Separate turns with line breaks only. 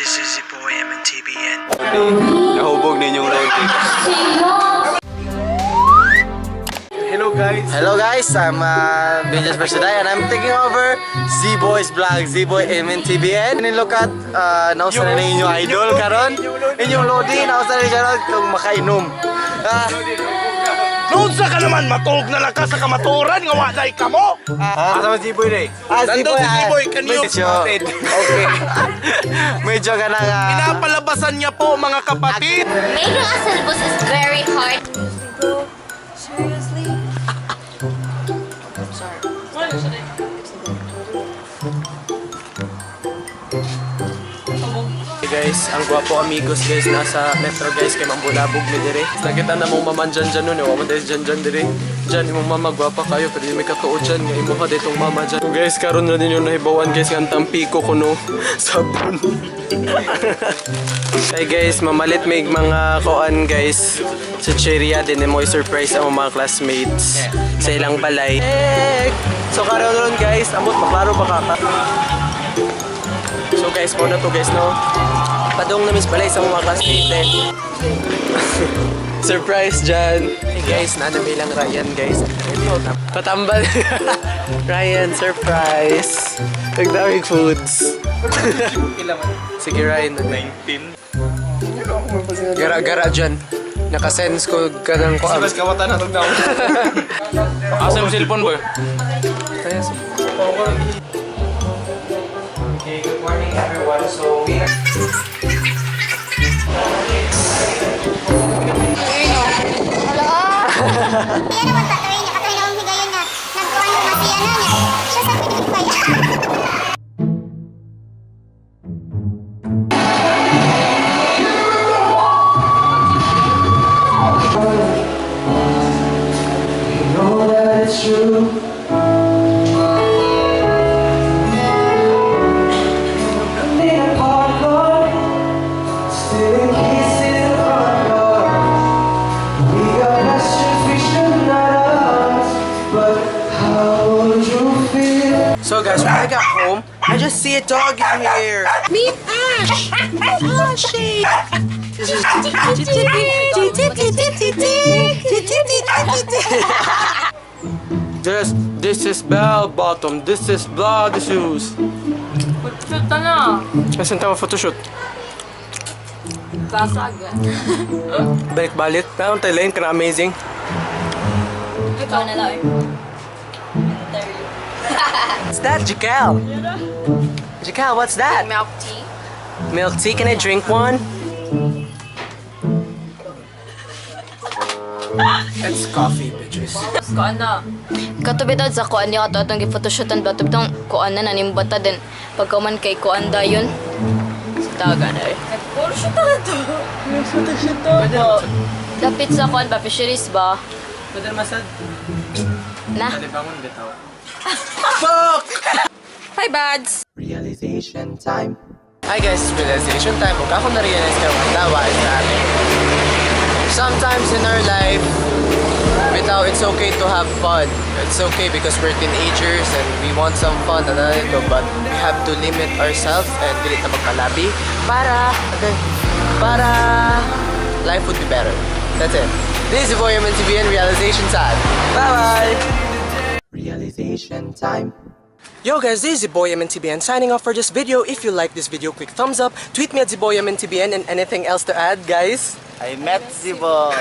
This is your boy MNTBN.
Nahubog ninyong Lodi.
Hello guys.
Hello guys, I'm Benjas Bersaday and I'm taking over Z-Boy's vlog, Z-Boy MNTBN. And look at, nausa na inyong idol karon. Inyong Lodi, nausa na karon kung makainom. Ah,
Noon sa ka naman, matog na lang ka sa kamaturan nga walay ka mo.
Ah,
Asa man Z-Boy day?
Ah,
Nandun si Z-Boy, kanyo.
Medyo, okay. Medyo ka na nga.
Pinapalabasan niya po, mga kapatid.
Making a syllabus is very hard.
Seriously? Sorry.
Hey guys, ang gwapo amigos guys nasa metro guys kay mambulabog mi dire. Nakita na mong mama dyan dyan nun, eh. Wa man dahil dyan dyan dire. Dyan imong mama gwapa kayo pero di may katuo dyan nga imuha ditong mama dyan. So guys, karon na din yung nahibawan guys nga ang tampiko ko no sabon. Hey guys, mamalit may mga koan guys sa Cheria din mo surprise ang mga classmates sa ilang balay. Hey! So karon ron guys, amot maklaro ba ka? So guys, mo na to guys, no? Padong na miss balay sa mga classmate eh. Surprise dyan! Hey guys, nanami lang Ryan guys. Patambal. Ryan, surprise! Nagdaming foods. Sige Ryan.
19.
Gara-gara dyan. Nakasense ko ganang ko.
Mas kawatan na tong daw. Asa yung cellphone, boy?
Okay, good morning everyone. So we are
Kaya naman tatuloy niya, katuloy na akong higayon nga nagkuhan ng masiya na niya. Siya sa pinipay.
Know that it's true. In a park car, stealing kisses in the front yard. We got questions we should not ask, but how would you feel?
So guys, when I got home, I just see a dog in here. Meet Ash! Ashy! This is This is bell bottom. This is blood shoes.
Photoshoot na.
Asan tama photoshoot?
Basag.
Balik-balik. Naon tayo lane ka na amazing.
Ikaw na lang. Interview.
What's that, Jacal? Jacal, what's that?
Milk tea.
Milk tea? Can I drink one? It's coffee, bitches.
Kuan na.
Katubitod sa kuan niya kato atong giphotoshotan ba tubtong kuan na nanimbata din pagkaman kay kuan dayon. Sa taga na eh.
Nag-photoshoot na to. Nag-photoshoot na.
Dapit sa kuan ba fisheries ba?
Pwede masad.
Na.
Bangon bitaw.
Hi, buds!
Realization time. Hi guys, it's realization time. Ug ako na-realize karong adlaw is that sometimes in our life, bitaw, it's okay to have fun. It's okay because we're teenagers and we want some fun, ano ito, but we have to limit ourselves and dili na magpalabi para, okay, para life would be better. That's it. This is Boy MNTBN Realization Time. Bye-bye!
Realization time.
Yo guys, this is Boy MNTBN signing off for this video. If you like this video, click thumbs up, tweet me at ZBoyMNTBN and anything else to add, guys?
I met Z-Boy.